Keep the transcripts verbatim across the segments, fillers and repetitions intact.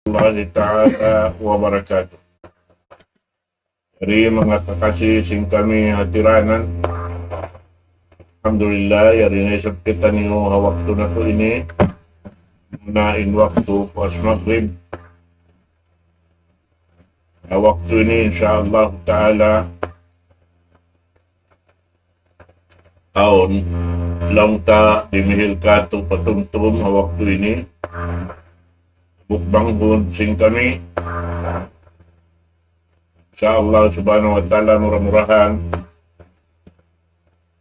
الله تعالى وبركاته. Yari manga kakasi sin kami hatiranan. Alhamdulillah, yari na isab kitaniyu ha waktu natu' ini. Muna in waktu pas maghrib. Ha waktu ini, insya Allah ta'ala, awn laung ta dimihil katu' patumtum ha waktu ini. Bukbang hud sin kami. Insya Allah subhanahu wa ta'ala, mura-murahan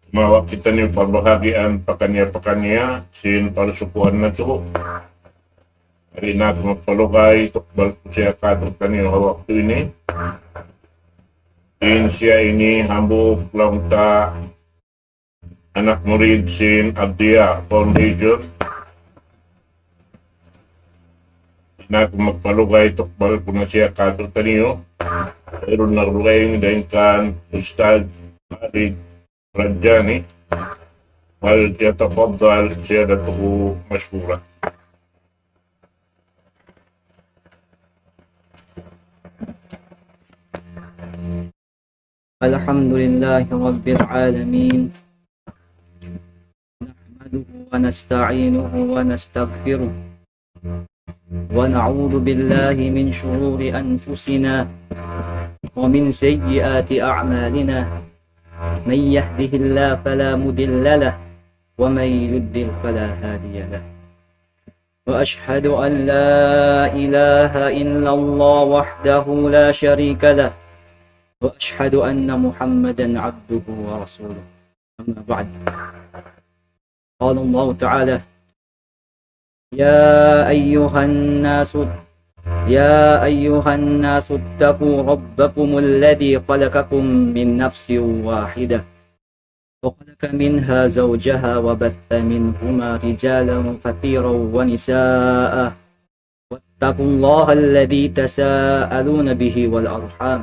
mawa' kitaniyu parbahagian pakaniya-pakaniya sin parsukuan natu'. Di' na aku magpalugay, tukbal ku siya katu' kaniyu ha waktu ini. In siya ini hambuuk laung ta anak murid sin Abdiya Foundation. Di' na aku magpalugay, tukbal ku na siya katu' kaniyu. Wayruun na lugay dayn kan Ustadz Khalid Rajani. فليتفضل سيادته مشكورا. الحمد لله رب العالمين. نحمده ونستعينه ونستغفره. ونعوذ بالله من شرور أنفسنا ومن سيئات أعمالنا. من يهده الله فلا مضل له، ومن يضلل فلا هادي له. وأشهد أن لا إله إلا الله وحده لا شريك له، وأشهد أن محمدا عبده ورسوله. أما بعد. قال الله تعالى: يا أيها الناس، يا أيها الناس اتقوا ربكم الذي خلقكم من نفس واحدة وخلق منها زوجها وبث منهما رجالا كثيرا ونساء واتقوا الله الذي تساءلون به والأرحام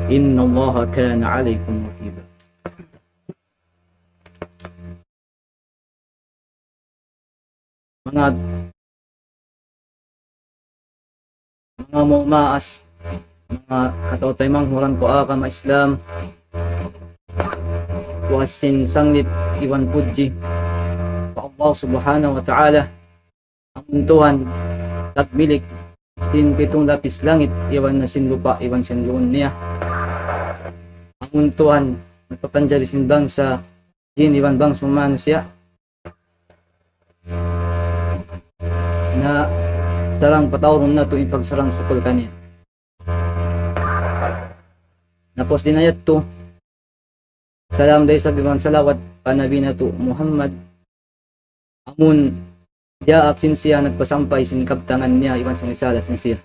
إن الله كان عليكم رقيبا. Manga, manga mumaas, manga kataw-taymanghuran ku agama Islam, puas sin sanglit iban pudji pa Allah Subhanahu wa Ta'ala, amun Tuhan tagmilik sin pitung lapis langit, iban na sin lupa', iban sin duun niya. Amun Tuhan nagpapanjari sin bangsa jin iban bangsa manusiya', na sarang pataurun natu' in pagsarang-sukul kaniya. Na puas dayn ha yadtu, salam da isab iban salawat pa Nabi natu' Muhammad, amun diyaak sin siya nagpasampay sin kabtangan niya iban sin risala sin siya.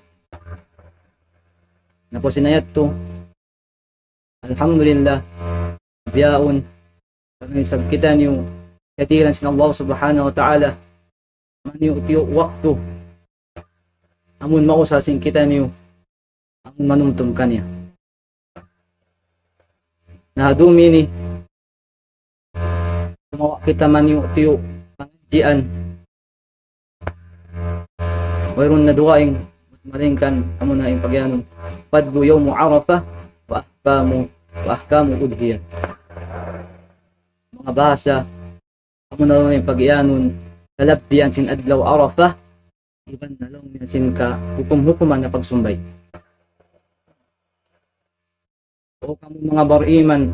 Na puas dayn ha yadtu, alhamdulillah, bihaun, karna' isab kitaniyu kiyatiran sin Allah Subhanahu wa Ta'ala maniyu'-tiyu' waktu amun mausa sin kitaniyu amun manumtum kaniya. Na ha dum ini, mawa' kita maniyu'-tiyu' pangadjian, wayruun na dugaing, malaingkan amuna in pagiyanun: فضل يوم عرفة وأحكام، وأحكام الأضحية. Manga bahasa, amuna laung in pagiyanun kalabbihan sin adlaw Arafah, iban na laung niya sin kahukum-hukuman na pagsumbay. O kamu manga bariman,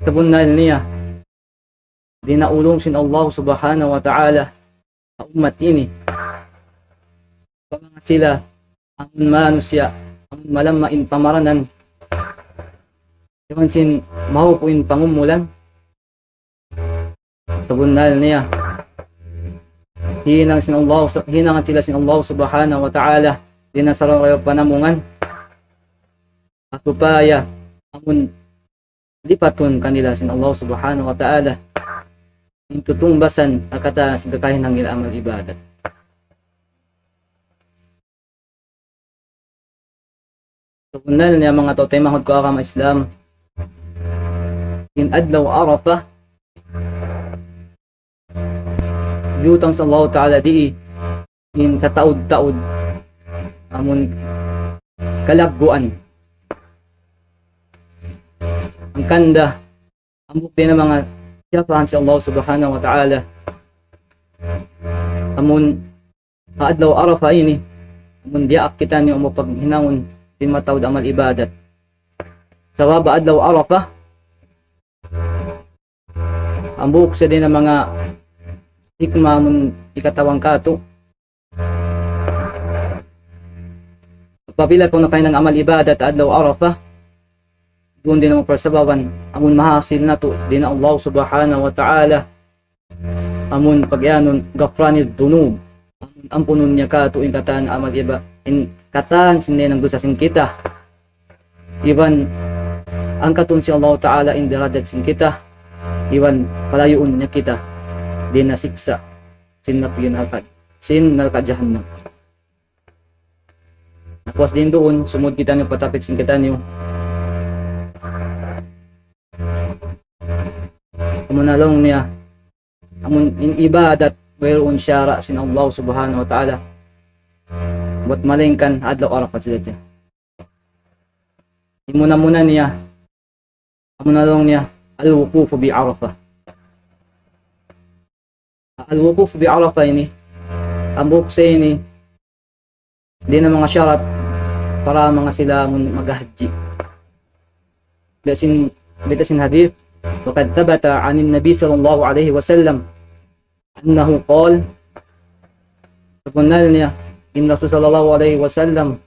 sabunnal niya, dinaulung sin Allah Subhanahu wa Ta'ala ha ummat ini. Bang sila amun manusiya', amun malamma in pamaranan, iban sin mahupu' in pangumulan, sabunnal niya, hinang sin Allah, hinangan sila sin Allah Subhanahu wa Ta'ala, di' na sarang-sarayaw panamungan, supaya amun lipatun kanila sin Allah Subhanahu wa Ta'ala in tutungbasan ha katan sin kakahinang nila amal ibadat. Sabunnal niya manga tau-taymanghud ku agama Islam, in adlaw Arafah, biyutang sin Allah Ta'ala dii in sataud-taud amun kalagguan. Hangkan da, hambuuk dayn ha manga siyapahan sin Allah Subhanahu wa Ta'ala. Amun ha adlaw Arafah ini, amun diyaak kitaniyu amu paghinangun sin mataud amal ibadat. Sabab ha adlaw Arafah, hambuuk siya dayn ha manga hikmah amun hikatawang katu'. Apabila kaw nakahinang amal ibadat ha adlaw Arafah, duun dayn ha manga parsababan amun mahasil natu' dayn ha Allah Subhanahu wa Ta'ala. Amun pag-iyanun غفران الذنوب. Amun ampunun niya katu' in katan amal iba-, in katan sin dayn ha dusa sin kita. Iban angkatun sin Allah Ta'ala in darajat sin kita. Iban palayuun niya kita dayn ha siksa' sin api narka', sin narka' jahannam. Na puas dayn duun, sumud kitaniyu pa topic sin kitaniyu. Amun laung niya, amun in ibadat wayruun sara' sin Allah Subhanahu wa Ta'ala, bat malaingkan adlaw Arafah sadja. In muna-muna niya, amun laung niya, الوقوف بعرفة. الوقوف بعرفة ini, hambuuk siya ini dayn ha manga sharat para manga sila amun maghajji. Biya' sin, biya' sin hadith, وقد ثبت عن النبي صلى الله عليه وسلم أنه قال, sabunnal niya, in Rasul sallallahu alayhi wasallam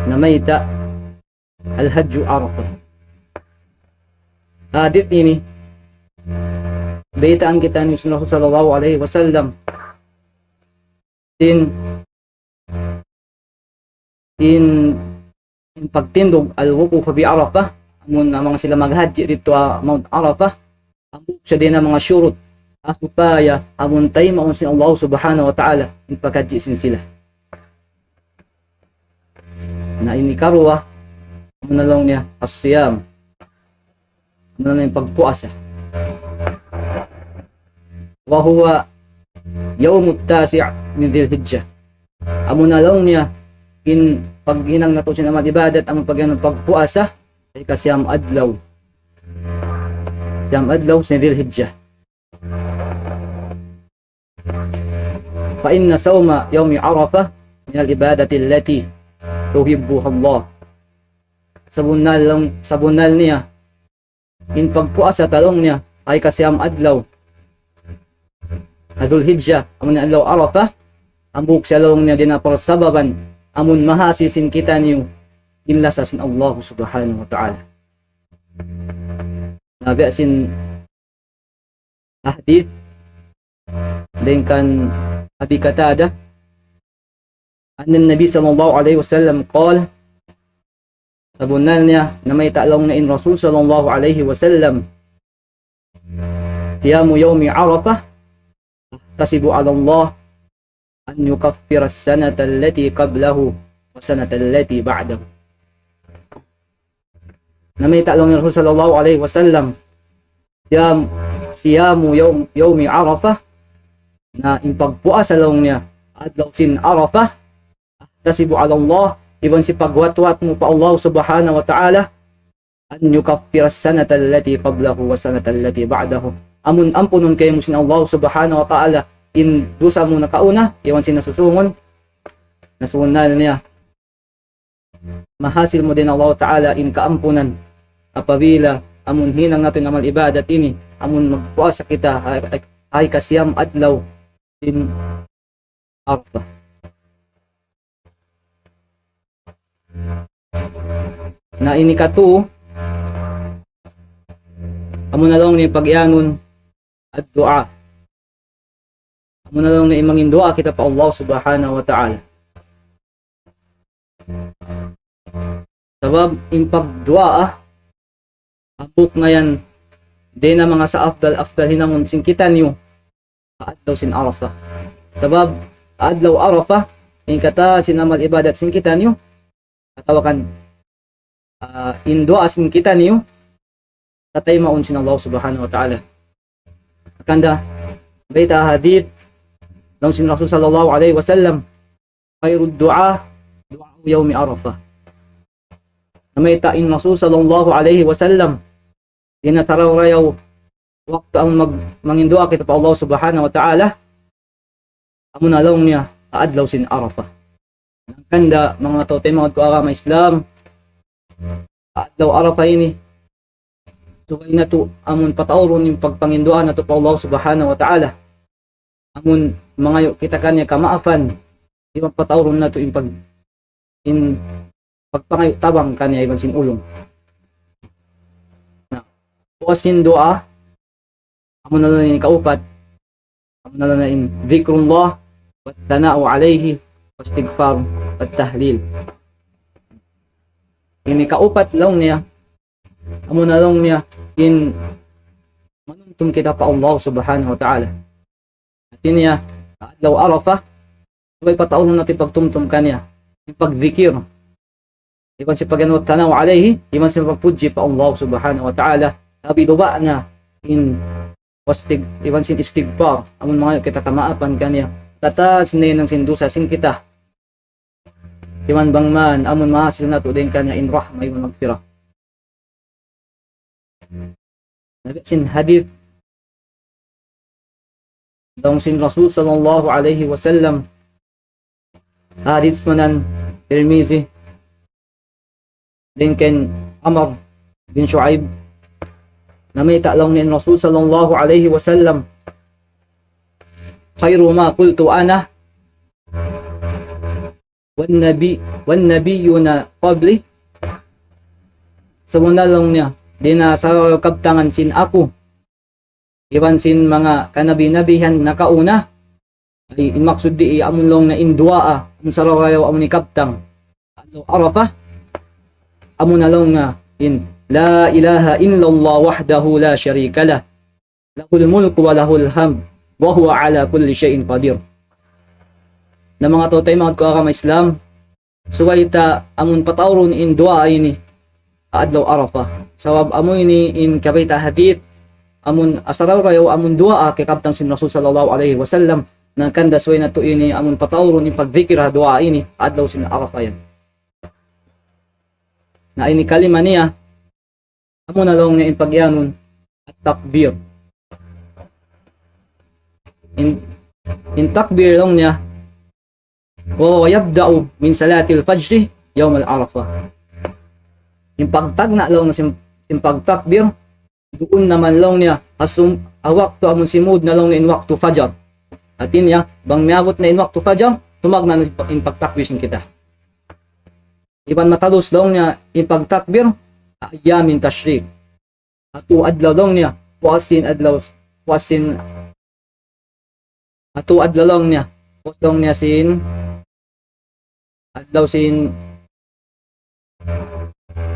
namayta', الحج عرفة. Hadith ini, baytaan kitaniyu sin Rasul sallallahu alayhi wasallam, sin in, in pagtindug الوقوف بعرفة, amun manga sila maghajji didtu ha Mount Arafah, hambuuk siya dayn ha manga shurut, ha supaya amun taymaun sin Allah Subhanahu wa Ta'ala in paghajji sin sila. Na in hikaruwa, amun laung niya, الصيام. Amun laung niya pagpuasa. وهو يوم التاسع من ذي الحجة. Amun laung niya, in paghinang natu' sin amal ibadat, amun paghinang pagpuasa, ha hikasiyam adlaw. Siyam adlaw sin Dhil Hijjah. فإن صوم يوم عرفة من العبادة التي يحبها الله. Sabunnal laung, sabunnal niya, in pagpuasa ta laung niya, ha hikasiyam adlaw ha Dhul Hijjah, amun adlaw Arafah, hambuuk siya laung niya dayn ha parsababan, amun mahasil sin kitaniyu, in lasa sin Allah Subhanahu wa Ta'ala. Na biya' sin hadith dayn kan Abi Qatada, أن النبي صلى الله عليه وسلم قال, sabunnal niya, namayta' laung niya in Rasul sallallahu alayhi wasallam, صيام يوم عرفة أحتسب على الله أن يكفر السنة التي قبله والسنة التي بعده. Namayta' laung niya Rasul sallallahu alayhi wasallam, صيام، صيام يوم، يوم عرفة, na in pagpuasa laung niya adlaw sin Arafah, أحتسب على الله, iban sin paghuwat-huwat mu pa Allah Subhanahu wa Ta'ala, أن يكفر السنة التي قبله والسنة التي بعده. Amun ampunun kaymu sin Allah Subhanahu wa Ta'ala in dusa mu nakauna, iban sin nasusungun, na sabunnal niya mahasil mu dayn ha Allah Ta'ala in kaampunan. Apabila amun hinang natu' in amal ibadat ini, amun magpuasa kita ha, ha, ha hikasiyam adlaw sin Arafah. Na in hikatu, amun laung niya pag-iyanun ad-du'a. Amun laung niya in mangin duwaa kita pa Allah Subhanahu wa Ta'ala. Sabab in pagduwaa, hambuuk na yan, dayn ha manga sa afdal-afdal hinangun sin kitaniyu, ha adlaw sin Arafah. Sabab, adlaw Arafah, in katan sin amal ibadat sin kitaniyu, atawa kan, ah, in duwaa sin kitaniyu, tataymaun sin Allah Subhanahu wa Ta'ala. Hangkan da, bayta' hadith, laung sin Rasul sallallahu alayhi wasallam, خير الدعاء دعاء يوم عرفة. Namayta' in Rasul sallallahu alayhi wasallam, di' na saraw-rayaw waktu amun mag-, mangin duwaa kita pa Allah Subhanahu wa Ta'ala, amuna laung niya, ha adlaw sin Arafah. Hangkan da, manga tau taymanghud ku agama Islam, ha adlaw Arafah ini, subay natu' amun pataurun in pagpangin duwaa natu' pa Allah Subhanahu wa Ta'ala. Amun mangayu' kita kaniya kamaafan, iban pataurun natu' in pag-, in pagpangayu' tabang kaniya iban sin ulung. Na, puas sin duwaa, amuna laung in kaupat, amuna laung in ذكر الله والثناء عليه والاستغفار والتهليل. Ini kaupat laung niya, amuna laung niya in manumtum kita pa Allah Subhanahu wa Ta'ala. Hati niya, adlaw Arafah, subay pataurun natu' in pagtumtum kaniya, in pagdikir, iban sin pag-anu, والثناء عليه, iban sin pagpudji pa Allah Subhanahu wa Ta'ala, labi duwa na in wastig-, iban sin istighfar, amun mangayu' kita kamaafan kaniya, katan sin nahinang sin dusa sin kita. Iban bang man, amun mahasil natu' dayn kaniya in rahma iban maghfirah. Nabi sin hadith, laung sin Rasul sallallahu alayhi wasallam, hadith manan Tirmizi, dayn kan Amr bin Shu'aib, namayta' laung niya in Rasul sallallahu alayhi wasallam, خير ما قلت أنا والنبي، والنبيون قبلي. Sabunnal laung niya, di' na saraw-rayaw kabtangan sin aku, iban sin manga kanabi-nabihan nakauna. Ay, in maksud di, amun laung niya in duwaa, amun saraw-rayaw amun hikabtang adlaw Arafah, amuna laung niya in, لا إله إلا الله وحده لا شريك له، له الملك وله الحمد وهو على كل شيء قدير. Na manga tau taymanghud ku agama Islam, subay ta amun pataurun in duwaa ini ha adlaw Arafah. Sabab amu ini in kabayta' hadith, amun saraw-rayaw amun duwaa kiyakabtang sin Rasul sallallahu alayhi wasallam, hangkan da subay natu' ini amun pataurun in pagdikir ha duwaa ini ha adlaw sin Arafah yan. Na ini kalima niya, amuna laung niya in pagiyanun, at-takbir. In, in takbir laung niya, وهو يبدأ من صلاة الفجر يوم عرفة. In pagtagna' laung niya sin, sin pagtakbir, duun naman laung niya, ha sum-, ha waktu amun simud na laung niya in waktu fajar. Hati niya, bang miyabut na in waktu fajar, tumagna' na in pagtakbir sin kita. Iban matalus laung niya in pagtakbir, أيام التشريق. Ha tū adlaw laung niya, puas sin adlaw, puas sin, ha tū adlaw laung niya, puas laung niya sin, adlaw sin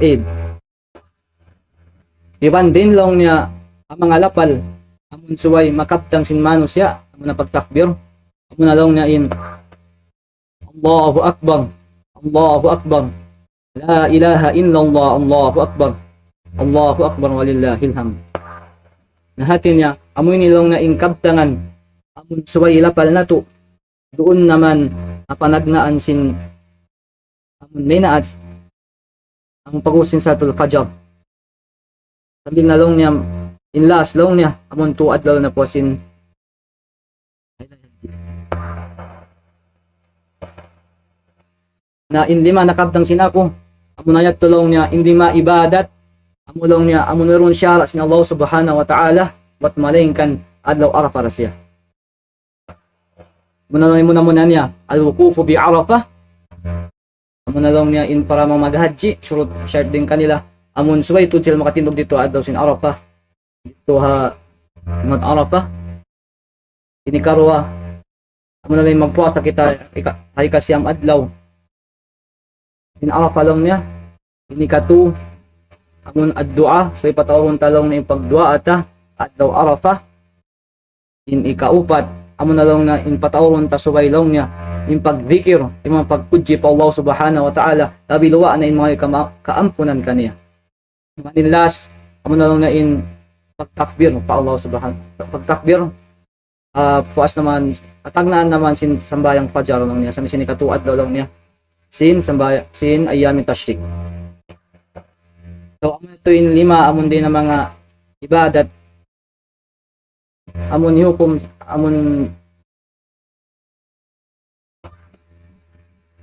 Eid. Iban dayn laung niya, ha manga lapal, amun subay makabtang sin manusiya', amun pagtakbir, amun laung niya in, الله أكبر، الله أكبر، لا إله إلا الله، الله أكبر، الله أكبر ولله الحمد. Na hati niya, amu ini laung niya in kabtangan, amun subay lapal natu', duun naman ha panagnaan sin, amun minaat, amun pag-ubus sin salatul fajar. Sambil na laung niya, in last laung niya, amun tū adlaw na puas sin. Na in lima nakabtang sin aku, amu na yadtu laung niya, in lima ibadat, amu laung niya, amu na duun sara' sin Allah Subhanahu wa Ta'ala, bat malaingkan adlaw Arafah ra siya. Muna, muna, muna niya, الوقوف بعرفة. Amu na laung niya in para manga maghajji, shurut, shart dayn kanila. Amun subay tuud sila makatindug didtu ha adlaw sin Arafah. Didtu ha Mount Arafah. Ini karuwa. Amu na laung magpuasa kita ika-, ha ikasiyam adlaw sin Arafah laung niya. Ini katū, amun ad-du'a, subay pataurun ta laung niya in pagduwaa ta, adlaw Arafah. In ikaupat, amu na laung niya in pataurun ta subay laung niya, in pagdikir, in manga pagpudji pa Allah Subhanahu wa Ta'ala, labi luwa' na in manga kama-, kaampunan kaniya. Iban in last, amu na laung niya in pagtakbir pa Allah Subhanahu, pagtakbir, ah, puas naman, atagnaan naman sin sambahayang fajar laung niya, sa' misan hikatu adlaw laung niya, sin sambahayang, sin ayyami tashrik. So, amu yadtu in lima, amun di na manga ibadat, amun hukum, amun,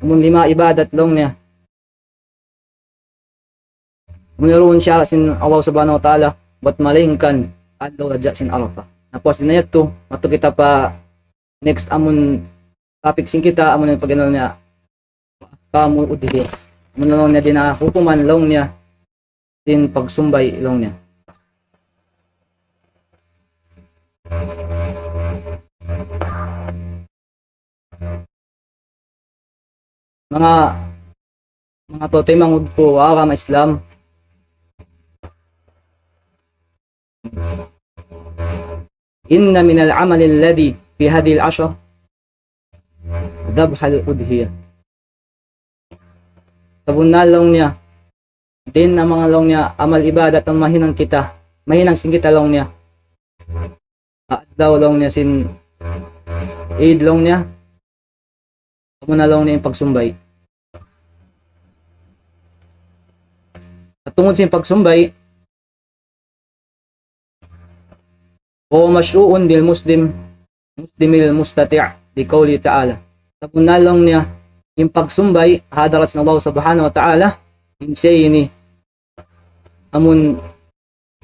amun lima ibadat laung niya. Amun duun sara' sin Allah Subhanahu wa Ta'ala, bat malaingkan adlaw raja sin Arafah. Na puas di na yadtu, matu kita pa next amun topic sin kita, amun pag-anu niya, ahkamul udhiyah. Amun laung niya di na hukuman laung niya, sin pagsumbay laung niya. Manga, manga tau taymanghud ku ha agama Islam. إن من العمل الذي في هذه العشر ذبح الأضحية. Sabunnal laung niya, dayn ha manga laung niya, amal ibadat amun mahinang kita, mahinang sin kita laung niya. Ha adlaw laung niya sin Eid laung niya, amu na laung niya in pagsumbay. At tungud sin pagsumbay, وهو مشروع بالمسلم، مسلم المستطيع، لقوله تعالى. Sabunnal laung niya, in pagsumbay ha hadarat sin Allah Subhanahu wa Ta'ala, in siya ini, amun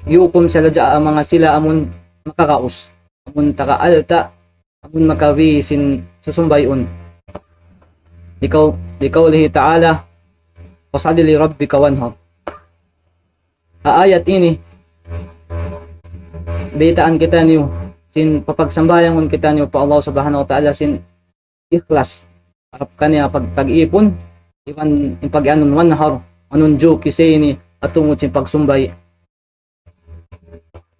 hukum sadja ha manga sila amun makaraus, amun taga alta', amun makawi sin susumbayun. Likaw-, لقوله تعالى: فصل لربك وانحر. Ha ayat ini, baytaan kitaniyu, sin papagsambahayangun kitaniyu pa Allah Subhanahu wa Ta'ala sin ikhlas, harap kaniya pagtag-ipun, iban in pag-iyanun wanhar, manunjuki siya ini, ha tungud sin pagsumbay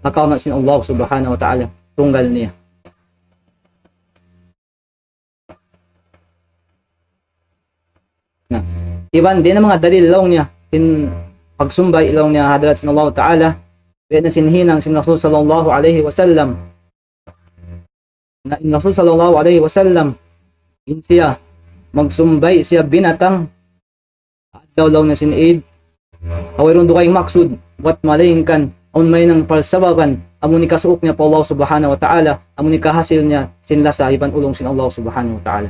ha karna' sin Allah Subhanahu wa Ta'ala, tunggal niya. Na, iban dayn ha manga dalil laung niya, sin pagsumbay laung niya ha hadarat sin Allah Ta'ala, biya' na sin hinang sin Rasul sallallahu alayhi wasallam. Na in Rasul sallallahu alayhi wasallam, in siya, magsumbay siya binatang, adlaw laung niya sin Eid, ha wayruun dugaing maksud, bat malaingkan, awn mahinang parsababan, amun hikasuuk niya pa Allah Subhanahu wa Ta'ala, amun hikahasil niya sin lasa iban ulung sin Allah Subhanahu wa Ta'ala.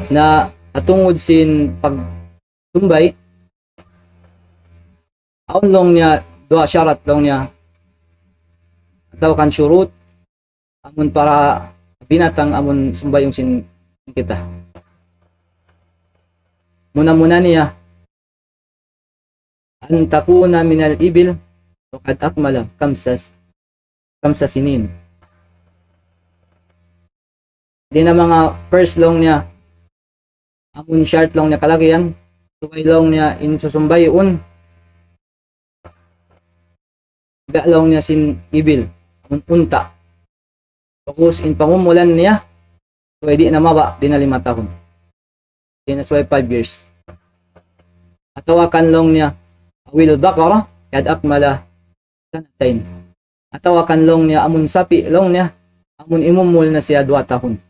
Na, ha tungud sin pagsumbay, awn laung niya duwa sharat laung niya, atawa kan shurut, amun para binatang amun sumbayun sin kita. Muna-muna niya, أن تكون من الإبل وقد أكمل خمس، خمس سنين. Dayn ha manga first laung niya, amun shart laung niya kalagihan, subay laung niya in susumbayun, biya' laung niya sin ibil, amun unta'. Pag'ubus in pangumulan niya, subay di' na mababa', di' na lima tahun. Di' na subay five years. Atawa kan laung niya, أو البقرة قد أكمل سنتين. Atawa kan laung niya, amun sapi' laung niya, amun imumul na siya duwa tahun.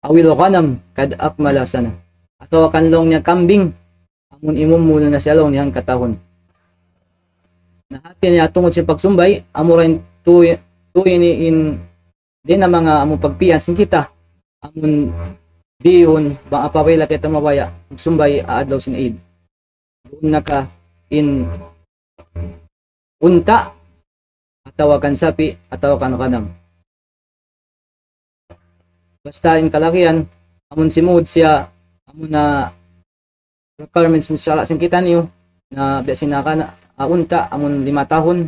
أو الغنم قد أكمل سنة. Atawa kan laung niya kambing, amun imumul na siya laung niya hangkatahun. Na hati niya tungud sin pagsumbay, amura in tū, tū ini in dayn ha manga amun pagpi'an sin kita, amun diyun, bang apabila kita mabaya', magsumbay ha adlaw sin Eid. Duun na ka in unta', atawa kan sapi', atawa kan ganam. Basta in kalagihan, amun simud siya, amun na requirements sin sara' sin kitaniyu, na biya' sin na kan, ah, unta', amun lima tahun,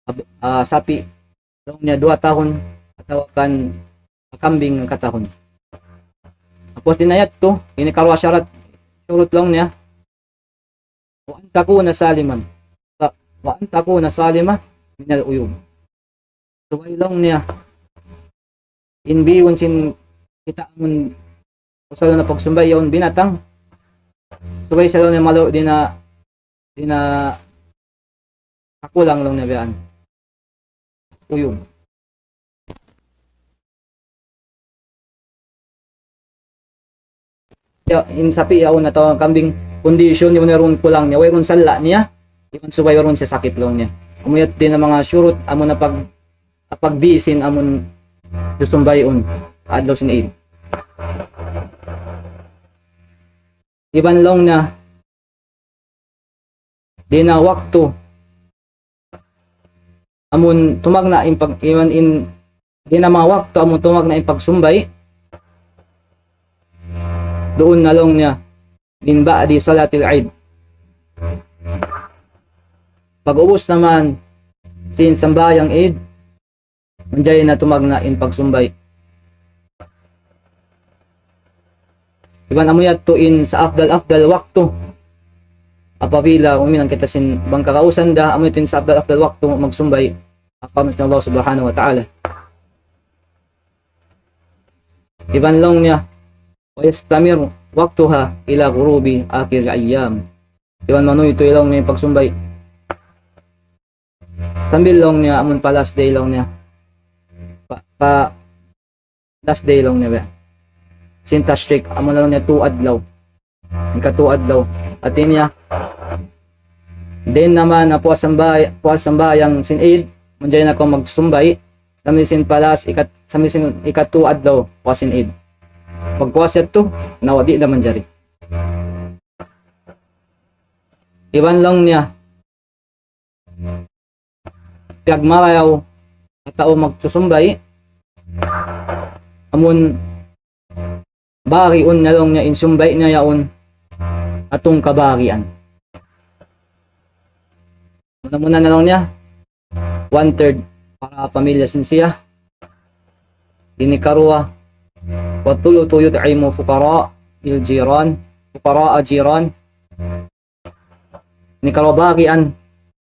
ah, ah, sapi', laung niya duwa tahun, atawa kan kambing hangkatahun. Tapus dayn ha yadtu, ini karuwa sharat, shurut laung niya, وأن تكون سالما. Wa-, وأن تكون سالمة من العيوب. Subay laung niya, in biyun sin kita amun pasal na pagsumbay yaun binatang, subay sa laung niya malayu' dayn ha, dayn ha Kakulang laung niya biya' yan. Uyum. Ya, in sapi' yaun atawa kambing, kondisyon yaun, wayruun kulang niya, wayruun sala' niya, iban subay wayruun siya sakit laung niya. Amu yadtu in manga shurut, amu na pag-, pagbisin, amun susumbayun, adlaw sin Eid. Iban laung niya, di' na waktu. Amun tumagna' in pag-, iban in, di' na manga waktu amun tumagna' in pagsumbay. Duun na laung niya, min ba'di salatil Eid. Pag-ubus naman sin sambahayang Eid, manjari na tumagna' in pagsumbay. Iban amu yadtu in sa afdal-afdal waktu. Apabila uminang kita sin bang kakausan da, amu yadtu in sa afdal-afdal waktu magsumbay. Akan sin Allah Subhanahu wa Ta'ala. Iban laung niya, ويستمر وقتها إلى غروب آخر الأيام. Iban manuytuy laung niya in pagsumbay. Sambil laung niya, amun pa last day laung niya. Pa, pa last day laung niya ba? Sin tashriq, amun laung niya tu adlaw. Ika tu adlaw. Hati niya, di' na man na puas sambay-, puas sambahayang sin Eid, manjari na kaw magsumbay, sambil sin pa last, ikat-, sambil sin ika tu adlaw, puas sin Eid. Pagpuas yadtu, nawa' di' na manjari. Iban laung niya, piyagmarayaw ha tau magsusumbay, amun bariun na laung niya in sumbay niya yaun ha tungka barian. Muna-muna na laung niya, one third para pamilya sin siya. Ini karuwa, والثلث يطعم فقراء الجيران، فقراء الجيران. Ini karuwa bagian,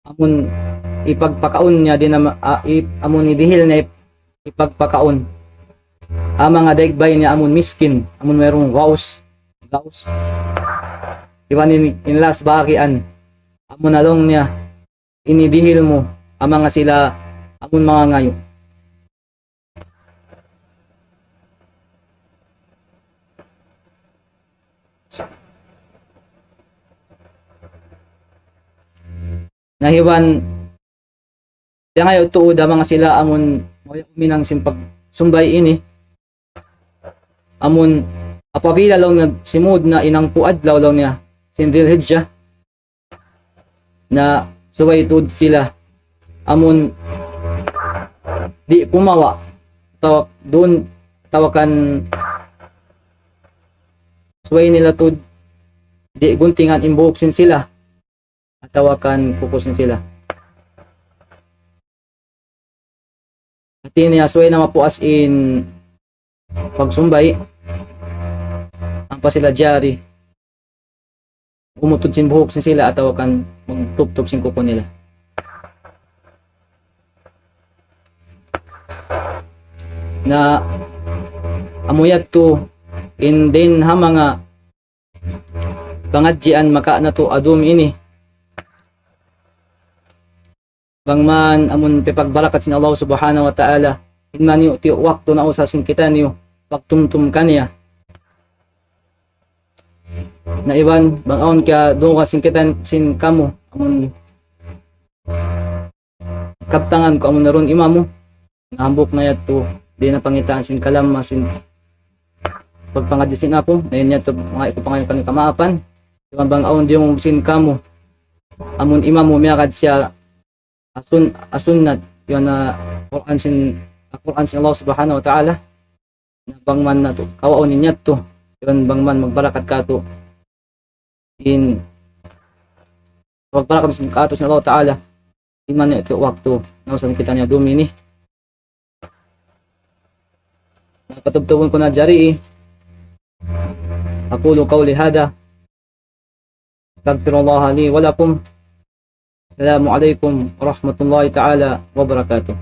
amun ipagpakaun niya di' na ma-, a, i-, amun idihil niya ip-, ipagpakaun. Amun manga daigbay niya amun miskin, amun wayruun gaus, gaus. Iban ini, in last bagian, amun laung niya, ini dihil mu, amun manga sila, amun mangangayu'. Na iban, di' na yadtu da manga sila amun mawaya' uminang sin pagsumbay ini. Amun apabila laung niya simud na in hangpu' adlaw laung niya sin Dhul Hijjah, na subay tuud sila amun di' kumawa', atawa duun, atawa kan subay nila tuud di' guntingan in buhuk sin sila, atawa kan kuku sin sila. Hati niya subay na mapuas in pagsumbay, ampa sila jari umutud sin buhuk sin sila atawa kan magtubtub sin kuku nila. Na amu yadtu in dayn ha manga pangadjian makawa' natu' ha dum ini. Bang man amun piyagbarakat sin Allah Subhanahu wa Ta'ala, in man yu' ti waktu na usa sin kitaniyu pagtumtum kaniya. Na iban, bang awn kiyaduwa sin kita, sin kamu, amun kabtangan ku amun duun imamu, na hambuuk na yadtu, di' na pangitaan sin kalam, sin pagpangadji' sin aku, na in yadtu, manga iku pangayu' kaniyu kamaapan, iban bang awn diyungug sin kamu, amun imamu miyagad siya ha sun-, ha sunnat, yan na Qur'an sin, Qur'an sin Allah Subhanahu wa Ta'ala, na bang man natu' kawaun in yadtu, yan bang man magbarakat katu', in, magbarakat sin katu' sin Allah Ta'ala, in man yadtu waktu, na usa sin kitaniyu ha dum ini. Na patubtubun ku na jari, أقول قولي هذا، أستغفر الله لي ولكم. السلام عليكم ورحمة الله تعالى وبركاته.